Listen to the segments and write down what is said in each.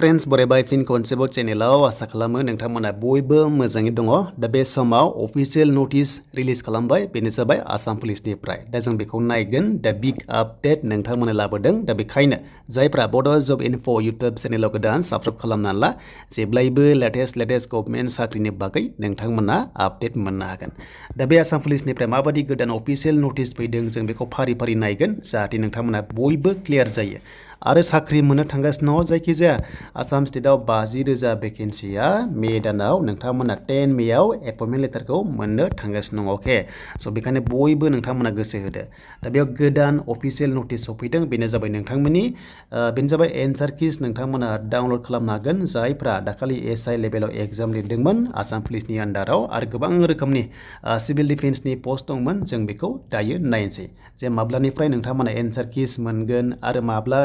friends बरायबाय फिन concept चेनेलाव आसा खालामो नोंथांमोना बयबो मोजाङै दङ दा बे समाव अफिशियल नोटिस रिलीज खालामबाय बेनो जाबाय आसाम पुलिसनिफ्राय दा जों बेखौ नायगोन दा बिग आपडेट नोंथांमोना लाबोदों दा बेखायनो जायफ्रा बड' जब इनफो इउट्यूब चेनेलाव गोदान साबस्क्राइब खालामना ला जेब्लायबो लेटेस्ट गभर्नमेन्ट साख्रिनि बागै नोंथांमोना आपडेट मोननो हागोन दा बे आसाम पुलिसनिफ्राय माबायदि गोदान अफिशियल नोटिस फैदों जों बेखौ फारि फारि नायगोन जाहाथे नोंथांमोना बयबो क्लियर जायो आरो साख्रि मोननो थांगासिनो दङ जायखिजाया आसाम स्टेटआव 50,000 भेकेन्सिया मे दानाव नोंथांमोना 10 मेआव एपइन्टमेन्ट लेटारखौ मोननो थांगासिनो दङ अके स' बेखायनो बयबो नोंथांमोना गोसो होदो दा बेयाव गोदान अफिशियल नोटिस सफैदों बेनो जाबाय नोंथांमोननि बेनो जाबाय एन्सार किस नोंथांमोना डाउनलड खालामनो हागोन जायफ्रा दाखालि एसआइ लेभेलाव एग्जाम लिरदोंमोन आसाम पुलिसनि आन्डाराव आरो गोबां रोखोमनि सिभिल डिफेन्सनि पस्ट दंमोन जों बेखौ दायो नायनोसै जे माब्लानिफ्राय नोंथांमोना एन्सार किस मोनगोन आरो माब्ला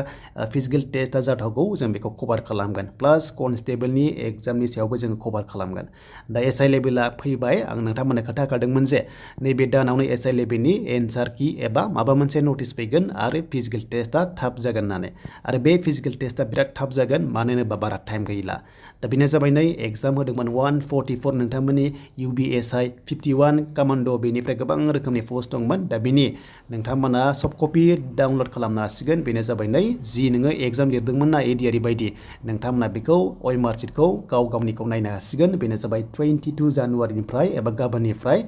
फिजिकल टेस्टआ जाथावगौ जों बेखौ कभार खालामगोन प्लास कनस्टेबलनि एग्जामनि सायावबो जों कभार खालामगोन दा एसआइ लेभेला फैबाय आं नोंथांमोननो खोथा होखादोंमोन जे नैबे दानावनो एसआइ लेभेलनि एन्सार कि एबा माबा मोनसे नटिस फैगोन आरो फिजिकल टेस्टआ थाब जागोन होननानै आरो बे फिजिकल टेस्टआ बिराद थाब जागोन मानो होनोबा बारा टाइम गैला दा बेनो जाबाय नै एग्जाम होदोंमोन 144 नोंथांमोननि UBSI 51 कमान्ड' बेनिफ्राय गोबां रोखोमनि पस्ट दंमोन दा बेनि नोंथांमोना सफ्ट कपि डाउनलड खालामनो हासिगोन बेनो जाबाय नै जि नोङो एग्जाम लिरदोंमोन ना एडिआरि बायदि नोंथांमोना बेखौ OMR शीटखौ गावनिखौ नायनो हासिगोन बेनो जाबाय 22 जानुवारिनिफ्राय एबा गाबोननिफ्राय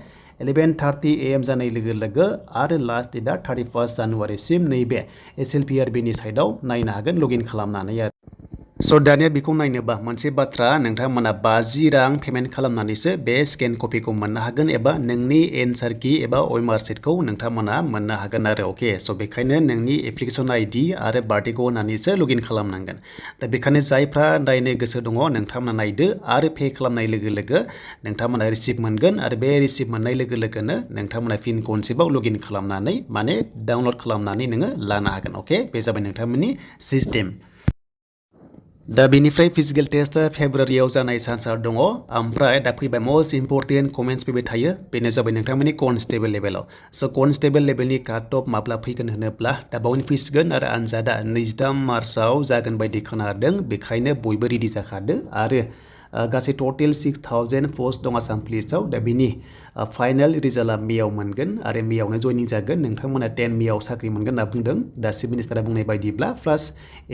11:30 AM जानाय लोगो लोगो आरो लास्ट डेटआ 31 जानुवारिसिम नैबे SLPRBनि साइडआव नायनो हागोन लगइन खालामनानै आरो स' दानिया बेखौ नायनोबा मोनसे बाथ्रा नोंथांमोना 50 रां पेमेन्ट खालामनानैसो बे स्केन कपिखौ मोननो हागोन एबा नोंनि एन्सार कि एबा OMR शीटखौ नोंथांमोना मोननो हागोन आरो अके स' बेखायनो नोंनि एप्लिकेसन आइडि आरो बार्थडेखौ होनानैसो लगइन खालामनांगोन दा बेखायनो जायफ्रा नायनो गोसो दङ नोंथांमोना नायदो आरो पे खालामनाय लोगो लोगो नोंथांमोना रिसिभ मोनगोन आरो बे रिसिभ मोननाय लोगो लोगोनो नोंथांमोना फिन कनसेप्टआव लगइन खालामनानै माने डाउनलड खालामनानै नोङो लानो हागोन अके बे जाबाय नोंथांमोननि सिस्टेम दा बेनिफ्राय फिजिकल टेस्टआ फेब्रुवारियाव जानाय चान्सआ दङ ओमफ्राय दा फैबाय मस्ट इम्परटेन्ट कमेन्ट्स फैबाय थायो बेनो जाबाय नोंथांमोननि कनस्टेबल लेभेलाव स' कनस्टेबल लेभेलनि काट अफ माब्ला फैगोन होनोब्ला दा बावनो फैसिगोन आरो आनजादा 23 मार्चआव जागोन बायदि खोनादों बेखायनो बयबो रेडि जाखादो आरो गासै टटेल 6000 पस्ट दं आसाम पुलिसाव दा बिनि फाइनाल रिजाल्टआ मेआव मोनगोन आरो मेआवनो जयनिं जागोन नोंथांमोना 10 मेआव साख्रि मोनगोन होनना बुंदों दा चिफ मिनिस्टारा बुंनाय बायदिब्ला प्लास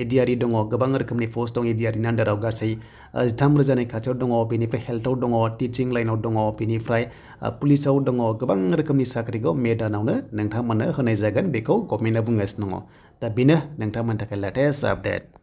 एडिआरि दङ गोबां रोखोमनि पस्ट दं एडिआरिनि आन्डाराव गासै 13,000नि खाथियाव दङ बेनिफ्राय हेल्थआव दङ टिचिं लाइनाव दङ बेनिफ्राय पुलिसाव दङ गोबां रोखोमनि साख्रिखौ मे दानावनो नोंथांमोननो होनाय जागोन बेखौ गभर्नमेन्टआ बुंगासिनो दङ दा बेनो नोंथांमोननि थाखाय लेटेस्ट आपडेट